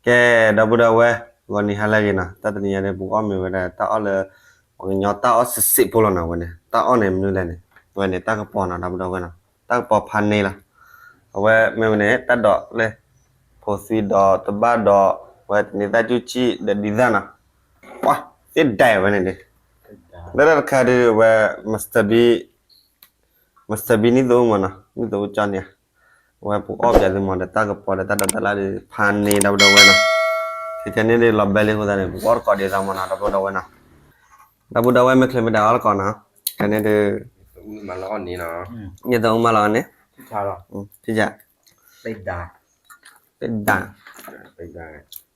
ကဲ ဒီပုၢ်ဒီဝဲၢ် ဂီၤနံၤဟါလၢအဂ့ၤနီၤ, တၢ်တနံၤညါန့ၣ် ပကအီၣ်မ့ၤဝဲဒၣ် တၢ်အီၣ်လၢ ပှၤကညီတၢ်အီၣ်စံးစံးဖိလီၤနီၤ, ဝဲန့ၣ် တၢ်အီၣ်န့ၣ်မနုၤလဲၣ်န့ၣ်, ဝဲန့ၣ် တၢ်ကပီၤနီၤ ဒီပုၢ်ဒီဝဲၢ်နီၤ, တၢ်ကပီၤဖးန့ၢ်လီၤ, အဝဲမ့ၢ်ဝဲန့ၣ် တၢ်ဒိးလဲၣ်, ဖိသွံဒီးတဘၣ်ဒီး ဝဲတနံၤသၣ်ကူၣ်ကံၣ်ဒီးဒံသၣ်နီၤ, ပှၤ သ့ၣ်ဒၢဝဲန့ၣ်ဒၣ်, လၢတၢ်တခါဒုးဝဲ Mister B Mister B နံၣ်သအိၣ်မးနီၤ, နံၣ်သအိၣ်ကၠီန့ၣ်, အဝဲပကအီၣ်ပၠးသုမးဒီး တၢ်ကပီၤဒီးတၢ်ဒိးတၢ်လၢ်ဒီး ဖး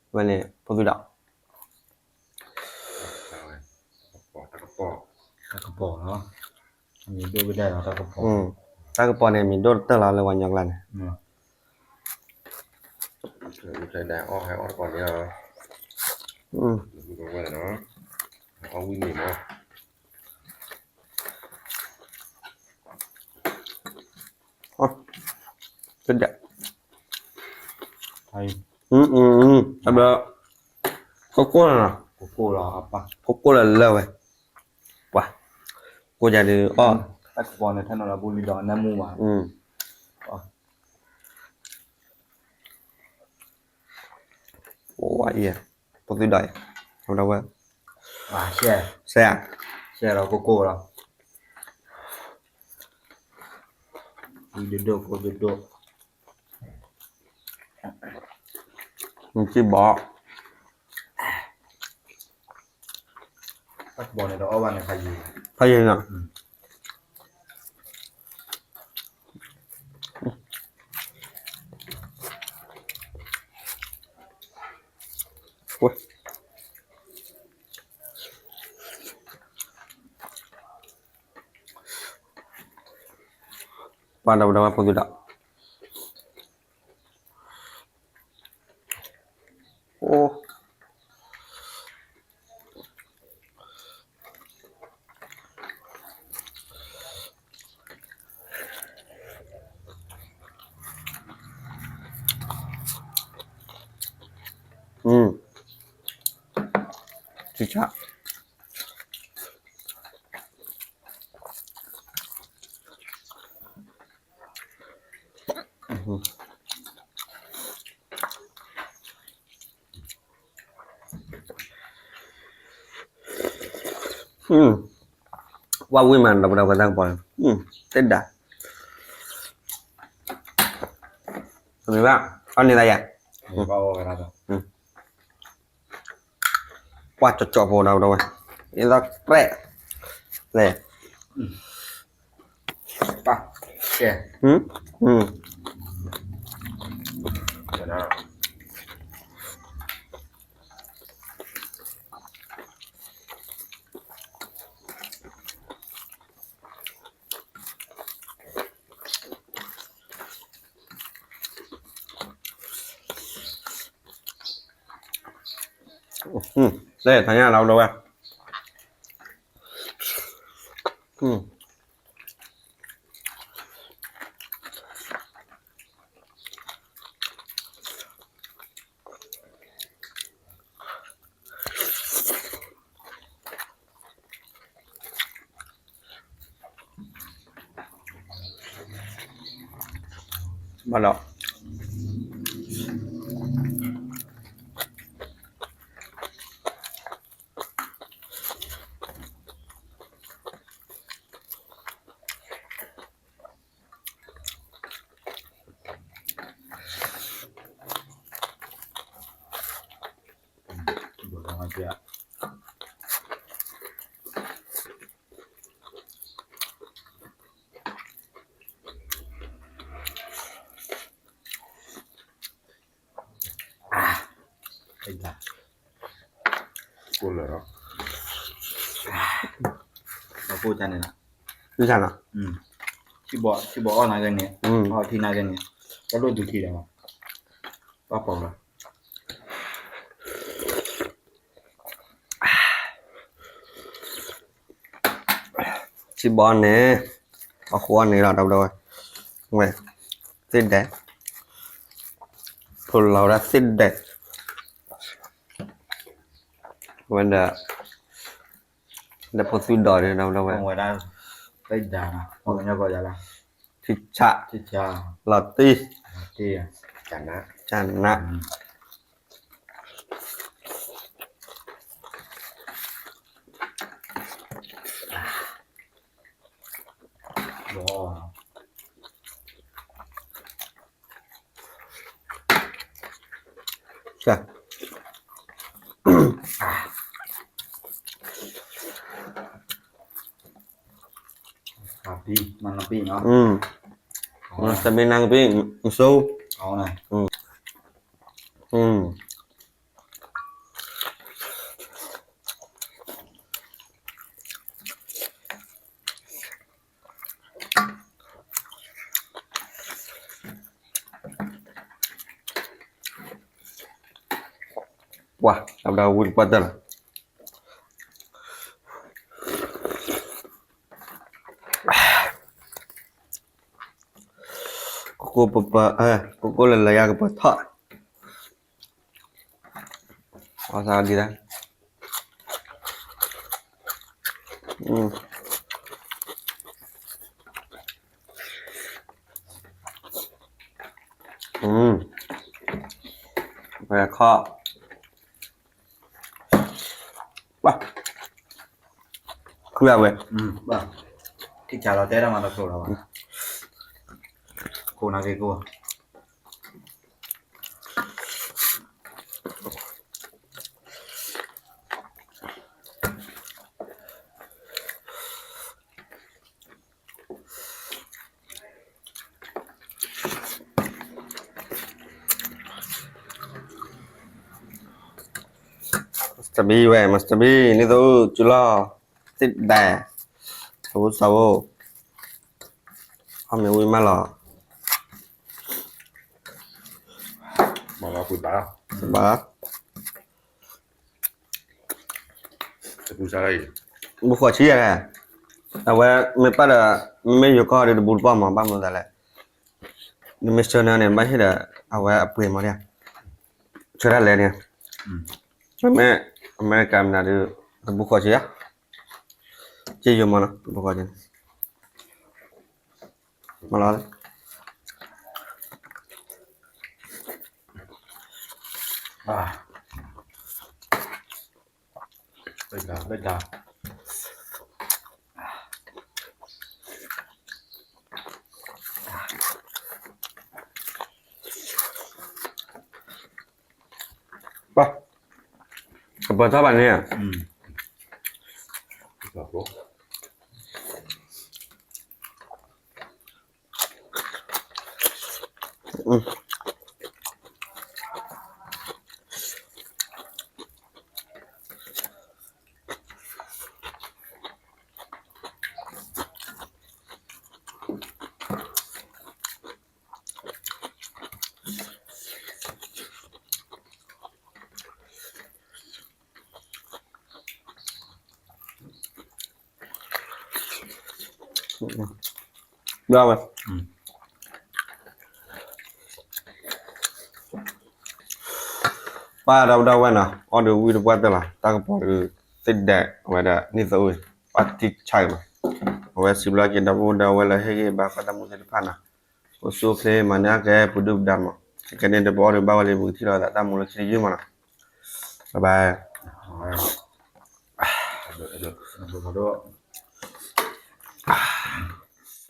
န့ၢ် ဒီပုၢ်ဒီဝဲၢ်နီၤ, ခဲကနံၣ်ဒုးလီၤဘဲလံအဃိသတးန့ၣ် ပကအီၣ်တကိးဒ်သိးမးနီၤ ဒီပုၢ်ဒီဝဲၢ်နီၤ, ဒီပုၢ်ဒီဝဲၢ်မ့ၢ်ချ့မ့ၢ်တၢ်အီၣ်တကိးနီၤ, ခဲကနံၣ်ဒုး နံၣ်သအိၣ်မးလီၤန့ၣ်, ဖံးဒၣ်, ဝဲန့ၣ် ဖိသွံဒီး တၢ်ကပီၤလီၤ, မ့ၢ်ဒိၣ်ကဒါလီၤ တၢ်ကပီၤ, တၢ်ကပီၤန့ၣ် မ့ၢ်ဒိၣ်တၢၢ်လီၤလၢပှၤကညီကျါန့ၣ်, အီၣ်ဝံၣ်န့ၣ်မး, တဘျီ ကိၢ်ကိၢ်လီၤနီၤ, ကိၢ်ကိၢ်လီၤလၢဝဲ, ပှၤ ကိၢ်ယၤဒုးအီၣ်, တၢ်ကပီၤန့ၣ် ထၢနုာ်လီၤဘူလံဒီးနၢမူဘၣ်, အိၣ်ဝဲအံၤ, ဖိသွံဒီးအံၤ, ဒီပုၢ်ဒီဝဲၢ်, စဲး, စဲးဒီးကိၢ်ကိၢ်လီၤ, ဒိၣ်ဒိၣ်ကိၢ်ဒိၣ်ဒိၣ်, နစံၣ်ဘီ တၢ်ကပီၤန့ၣ်ဒီးအီၣ်ဘၣ်န့ၣ် ဖးယံၤ, ဖးယံၤနီၤ, ပှၤဒီပုၢ်ဒီဝဲၢ်ဖိသွံဒီး အိၣ်, ဆံၣ်ဆၣ် ဝၣ်ဝံၣ်မး ဒီပုၢ်ဒီဝဲၢ်တၢ်ကပီၤ, သ့ၣ်ဒၢ, မ့ၢ်ဘၣ်, အီၣ်န့ၢ်သးယၤ, ကွၢ်ကၠီကၠီဖိ ဒီပုၢ်ဒီဝဲၢ်, အသီၣ်ရဲၣ်, လဲၣ်, ပၢ်, ကဲ, လဲၣ် ထါညါ ဒီပုၢ်ဒီဝဲၢ်, ဘၣ်ဒီး ကိၢ်လၢာ်လီၤ, အကိၢ်တၢ်န့ၣ်လီၤ, ဆံၣ်ဘီ ဆံၣ်ဘီအီၣ်နၤဂ့ၤန့ၣ်, အီၣ်ထံနၤဂ့ၤန့ၣ်, တၢ်လိၣ်ဒုးခံဒီး, ပၢ်ပိာ်လီၤ ဆံၣ်ဘီန့ၣ် အဃိန့ၣ်လီၤ ဒီပုၢ်ဒီဝဲၢ်, ဝဲ သ့ၣ်ဒဲး, ဖိလီၤဝဲဒၣ်သ့ၣ်ဒဲး, ဝဲဒီး ဒီးဖိသူဒီးန့ၣ် ဝဲဒၣ် ထံဆး လီၤတံၢ် ကနး တမ့ၢ်နၢ်ကပံၣ် မဆိ ပှၤ အဝဲဒၣ်ဝံတပှၢ်တၢၢ်လီၤ ကိၢ်ကိၢ်ပပ ကိၢ်ကိၢ်လၢလၢယၤကပၢၤထီၣ် အီၣ်သးဒ်လဲၣ် ပှၤခီ ဘၣ် ခုၣ်အဝဲ ထံဆးလီၤတဲတၢ်မၤတကျိၤလီၤဘၣ် ခိၣ်နၢ်က့ၤကိၢ် Master B ဝဲ Master B န့ၣ်သိး ကၠူလီၤ သ့ၣ်ဒဲး သဝိသဝိ အမ့ၢ်ဝံၤမးလီၤ ဘၣ် ဘူၣ်ဃီၤဆံယဲၢ် အဝဲမ့ၢ်ပၣ်ဒီး မ့မ့ၢ်ယိၤကီၢ်ဒီးတဘူတပီၢ်မး ဘၣ်မနုၤသးလဲၣ် နမ့ၢ်ဆှၢန့ၢ်န့ၣ် ဘၣ်ဟ့ၣ်ဒီး အဝဲအပှ့ၤမးဒ် ဆှၢတၢ်လဲၣ်န့ၣ် မ့မ့ၢ် အမဲရကၤမနုၤဒီး တဘူဃီၤဆံယဲၢ် က့ယိၤမးနီၤ တဘူဃီၤဆံ မးလီၤ ပှၤ ကပၢၤထီၣ်ဘၣ်န့ၣ် ဘၣ်ဝဲ ပၢ်ဒီပုၢ်ဒီဝဲၢ်နီၤ အီၣ်ဒီးဝံတပှၢ်တၢၢ်လီၤ တၢ်ကပီၤဒီး သ့ၣ်ဒဲး အဝဲဒၣ် န့ၢ်သအုး ပၢ်ထံဆးမး အဝဲစံးဘျုးက့ၤဒီပုၢ်ဒီဝဲၢ်လၢဟ့ၣ်ဂံၢ်ဘါဃီတၢ်မူသ့ၣ်တဖၣ်နီၤ အိၣ်ဆူၣ်အိၣ်ချ့ မၤန့ၢ်အကဲပူၤဒုၣ်ပဒါမး ကဲန့ၣ်ဒီးပအီၣ်ဒီးဘၣ်ဝဲလံ ပကထံၣ်လိာ်သးတၢ်မူလၢခံတယုၢ်မးနီၤ ဘၣ်ဘၣ် ဒီး